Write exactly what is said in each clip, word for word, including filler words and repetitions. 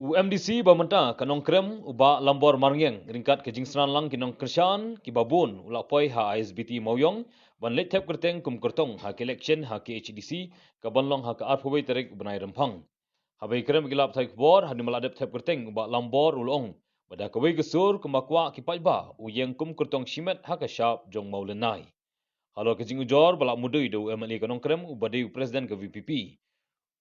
U MDC ba mynta ka Nongkrem, u Bah Lambor Marngiang, ryngkat ka jingsnam lang ki nongkyrshan kiba bun, u la poi ha ISBT Mawiong ban leit thep kyrteng kum kyrtong ha ka election ha KHADC kaban long ha ka arphew wei tarik u bnai Rymphang. Haba ïakren bad ki lad pathai khubor hadien ba la dep thep kyrteng, u Bah Lambor u la ong ba da kawei ka sur kumba kwah ki paidbah, u ïeng kum kyrtong shimet ha ka shap jong Mawlynnai. Halor ka jingujor ba la mudui da u MLA ka Nongkrem uba dei u President ka VPP,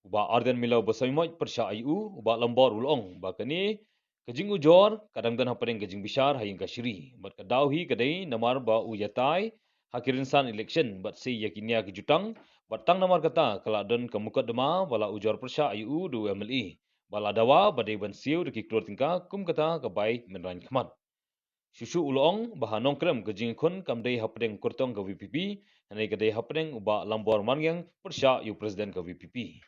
u Bah Ardent Miller Basaiawmoit, pyrshah ïa u, u Bah Lambor u la ong ba kane ka jingujor ka dang don hapdeng ka jingbishar ha ïing kashari, bad ka daw hi ka dei namar ba u ïatai ha ki rynsan election bad sei ïa ki nia ki jutang, bad tang namar kata ka la don ka mukotduma ba la ujor pyrshah ïa u da u MLA, ba la dawa ba dei ban siew da ki klur tyngka kum kata ka bai mynrain khmat. Shuh shuh u la ong ba ha Nongkrem ka jingïakhun kam dei hapdeng kyrtong ka VPP, hynrei ka dei hapdeng u Bah Lambor Marngiang pyrshah ïa u President ka VPP.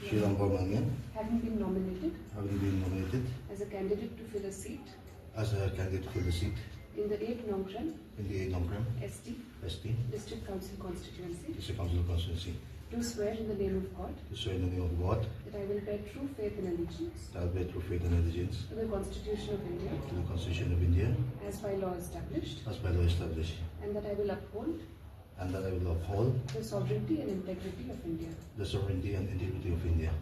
Sri Lambor Marngiang. Having been nominated Having been nominated as a candidate to fill a seat as a candidate to fill the seat in the eighth Nongkrem in the eighth Nongkrem ST ST District Council constituency, District Council constituency, do swear in the name of God do swear in the name of God that I will bear true faith and allegiance that I will bear true faith and allegiance to the Constitution of India to the Constitution of India as by law established as by law established, and that I will uphold and that I will uphold the sovereignty and integrity of India. The sovereignty and integrity of India.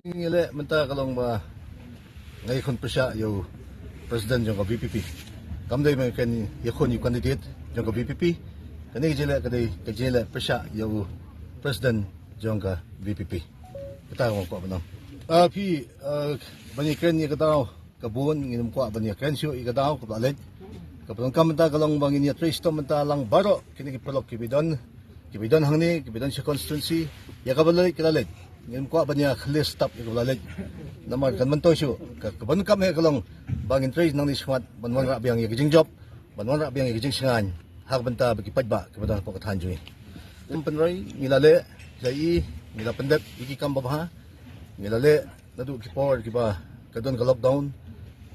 Ngi leh mynta ka long ba nga ïakhun pyrshah ïa u President jong ka VPP. Kam dei ba nga kren ïakhun ïa u candidate jong ka VPP. Kane ka jingïaleh ka dei ka jingïaleh pyrshah ïa u President jong ka VPP. Kata ka kwah ban ong. Ah, phi, ah, ba ngi kren ïa ka daw ka bun, ngim kwah ban ïakren shuh ïa ka daw kaba la leit. Kaba donkam mynta ka long ba ngin ïatrei shitom mynta lang baroh kine ki paralok kiba don, kiba don hangne, kiba don sha constituency, ïa kaba la leit ka la leit. Ngim kwah ban ïakhleh stap ïa kaba la leit. Namar kan myntoi shuh, ka, kaba donkam hi ka long ba ngin trei nangne shakhmat ban wanrah biang ïa ka jingjop, ban wanrah biang ïa ka jingshngaiñ ha ka bynta ba ki paidbah kiba don hapoh ka thaiñ jong ngi. Kum pynroi ngi la leh, ïa i, ngi la pyndep ïa ki kam babha, ngi la leh naduh ki por kiba ka don ka lockdown.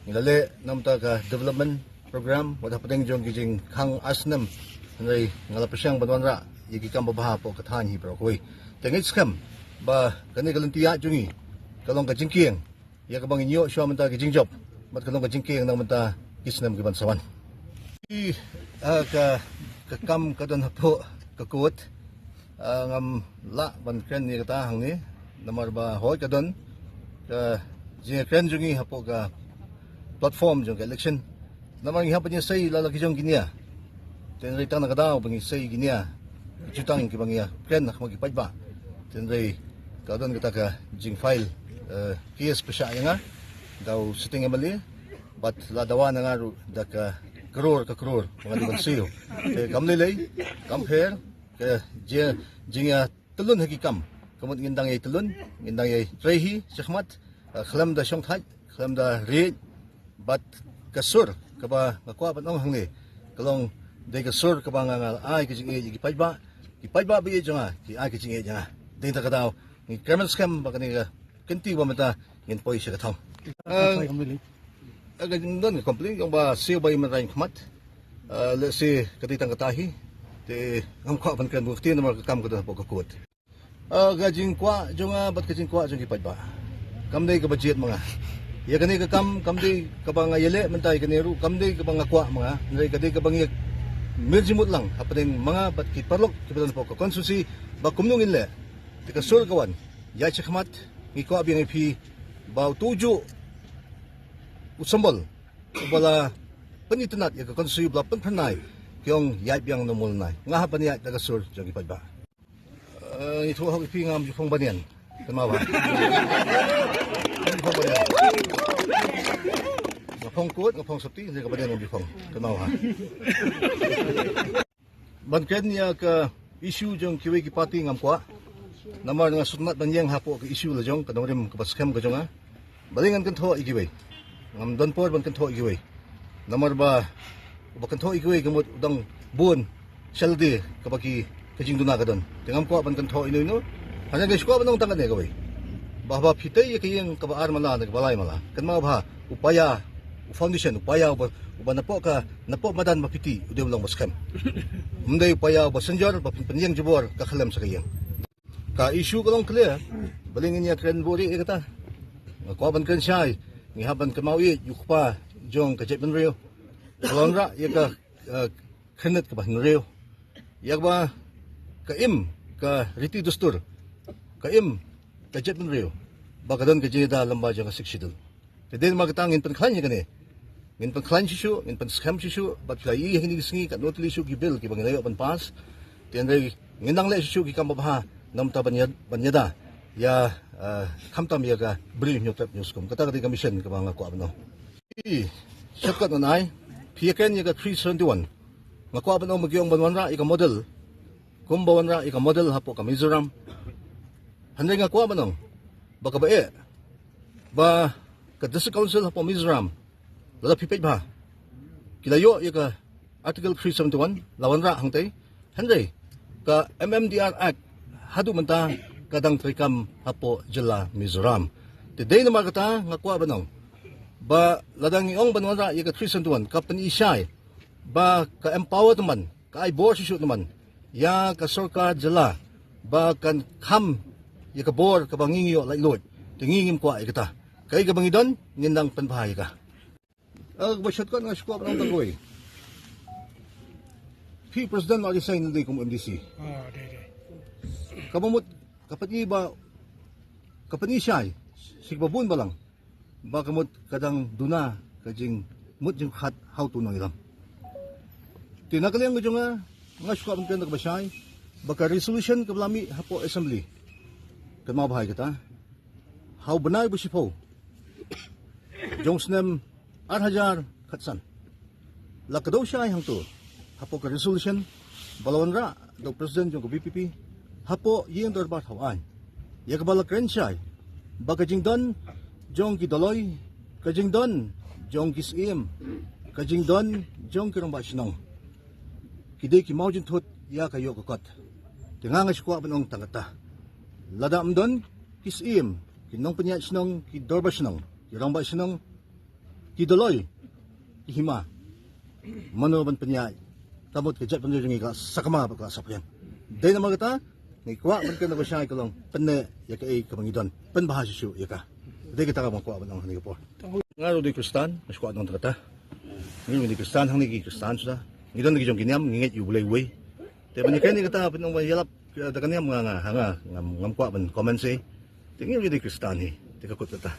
Ngi la leh namar ka development program wat hapdeng jong ki jingkhang ar snem. Hynrei nga la pyrshang ban wanrah ïa ki kam babha hapoh ka thaiñ hi baroh kawei. Te nga ngeit skhem ba kane ka lynti ïaid jong ngi ka long ka jingkieng ïa kaba ngin ïoh shuwa mynta ki jingjop, bad ka long ka jingkieng na mynta ki snem kiban sa wan. Ki, ah, ka, ka kam ka don hapoh ka court, ah, ngam lah ban kren ïa kata hangne, namar ba hooid ka don ka jingkren jong ngi hapoh ka platform jong ka election. Namar ngi hap ban ïasei la la ki jong ki nia. Te hynrei tang na ka daw ba ngi sei ki nia, ki jutang kiba ngi ïakren ha khmat ki paidbah. Te hynrei ka don kata ka jingfile, eh, case pyrshah ïa nga da u sitting MLA, bad la dawa na nga ruh da ka klur ka klur ba nga dei ban siew. Te kam lei lei, kam pher, ka jing, jingïa tylun ha ki kam. Ka mut ngin dang ïai tylun, ngin dang ïai trei hi shakhmat, eh, khlem da shongthait, khlem da riej, bad ka sur kaba nga kwah ban ong hangne ka long dei ka sur kaba nga, nga ai ka jingïeit ïa ki paidbah, ki paidbah ba ïeit jong nga ki ai ka jingïeit ïa nga. Dei ta ka daw ngi kyrmen skhem ba kane ka kynti ba mynta ngin poi sha ka thong. Eh, eh, ka jingdon ka complaint ong ba siew bai mynrain khmat. Eh, lehse ka dei tang kata hi. Te ngam kwah ban kren bun kti namar ka kam ka don hapoh ka court. Ah, ka jingkwah jong nga bad ka jingkwah jong ki paidbah kam dei kaba jied ma nga. Ïa kane ka kam kam dei kaba nga ïaleh mynta ïa kane ruh kam dei kaba nga kwah ma nga. Hynrei ka dei kaba ngi mir jingmut lang hapdeng ma nga bad ki paralok kiba don hapoh ka constituency ba kumno ngin leh. Te ka sur ka wan ïaid shakhmat, ngi kwah biang ïa phi ba uto u juh u symbol uba la pynitynnad ïa ka constituency, uba la pynphyrnai, ki ong ïaid biang na Mawlynnai. Nga hap ban ïaid da ka sur jong ki paidbah. Eh, ngi thuh hok ïa phi, ngam ju phong banian. Kynmaw bha. Ngam ju phong banian. Nga phong coat, nga phong safety, nga ka banian ngam ju phong. Kynmaw bha. Ban kren ïa ka issue jong kiwei ki party ngam kwah. Namar nga sngewtynnat ban ïeng hapoh ka issue la jong ka nongrim kaba skhem ka jong nga. Balei ngan kynthoh ïa kiwei? Ngam don por ban kynthoh ïa kiwei. Namar ba uba kynthoh ïa kiwei ka mut u dang bun shalade kaba ki, ka jingduna ka don. Te ngam kwah ban kynthoh ino ino. Hynrei nga shu kwah ban ong tang kane kawei. Ba haba phi tei ïa ka ïing kaba ar mala ne kaba lai mala, kynmaw bha u paia, u foundation, u paia uba, uba napoh ka, napoh madan ba phi tei u dei u long ba skhem. Ym dei u paia uba synjor ba phin pynïeng jubor ka khyllem sha ka ïing. Ka issue ka long clear Balei ngin ïa kren buhrieh ïa kata? Nga kwah ban kren shai. Ngi hap ban kynmaw ïa u kpa jong ka jaitbynriew. Ka la wanrah ïa ka, eh, khyrnit kaba hynriew. Ïa kaba ka im ka riti dustur, ka im ka jaitbynriew ba ka don ka jingïada lyngba jong ka Sixth Schedule. Te dei namar kata ngin pynkhlaiñ ïa kane. Ngin pynkhlaiñ shisha, ngin pynskhem shisha, bad phi la ïohi ha kine ki sngi katno tylli shuh ki bill kiba ngin ïoh ban pass. Te hynrei ngin nang leh shisha ki kam babha namar ban ïa, ban ïada ïa, eh, khamtam ïa ka Bri Hynñiewtrep Hynñiewskum. Kata ka dei ka mission kaba nga kwah ban ong. Shortcut ngan ai, phi ïa kren ïa ka three seventy-one. Nga kwah ban ong ba ki ong ban wanrah ïa ka model, kumba wanrah ïa ka model hapoh ka Mizoram. Hynrei nga kwah ban ong ba kaba eh ba ka District Council hapoh Mizoram, lada phi peit bha, ki la ïoh ïa ka Article three seventy-one, la wanrah hangtei. Hynrei ka M M D R Act haduh mynta ka dang treikam hapoh jylla Mizoram. Te dei namar kata nga kwah ban ong ba lada ngi ong ban wanrah ïa ka three seventy-one, ka pyni shai ba ka empower tymmen, ka ai bor shisha tymmen ïa ka sorkar jylla ba kan kham ïa ka bor kaba ngi ngi ïoh laitluid. Te ngi ngim kwah ïa kata. Kaei kaba ngi don, ngin nang pynbha ïa ka. Eh, ba shortcut nga shu kwah ban ong tang kawei. Phi president la resign na dei kum M D C. Ah, dei, dei. Kaba mut, ka pyni ba, ka pyni shai sha kiba bun balang ba ka mut ka dang duna ka jingmut jingpyrkhat ha uto u nongïalam. Te na ka liang ka jong nga, nga shu kwah ban kren da kaba shai ba ka resolution kaba la mih hapoh assembly, kynmaw bha ïa kata, ha u bnai ba shiphew jong u snem ar hajar khatsan, la kdew shai hangto hapoh ka resolution ba la wanrah da u president jong ka V P P hapoh ïing dorbar thaw aiñ, ïa kaba la kren shai ba ka jingdon jong ki dolloi, ka jingdon jong ki syiem, ka jingdon jong ki rangbah shnong, ki dei ki mawjynthut ïa ka ïoh ka kot. Te nga nga shu kwah ban ong tang kata, lada ym don ki syiem, ki nongpynïaid shnong, ki dorbar shnong, ki rangbah shnong, ki dolloi, ki hima, mano ban pynïaid? Ka mut ka jaitbynriew jong ngi ka sakma bad ka saphriang. Dei namar kata ngi kwah ban kren da kaba shai, ka long pynneh ïa kaei kaba ngi don, pynbha shisha ïa ka. Dei kata kaba nga kwah ban ong ha kane ka por. Nga ruh u dei Khristan, nga shu kwah ban ong tang kata. Ngi ruh ngi dei Khristan, hangne ki Khristan suda. Ngi don ki jong ki niam, ngi ngeit ïa U Blei uwei. Te ban ïa kane kata, pynong ban ïalap, eh, da ka niam nga, nga, nga, ngam, ngam kwah ban comment shuh. Te ngi ruh ngi dei Khristan hi, te ka kut kata.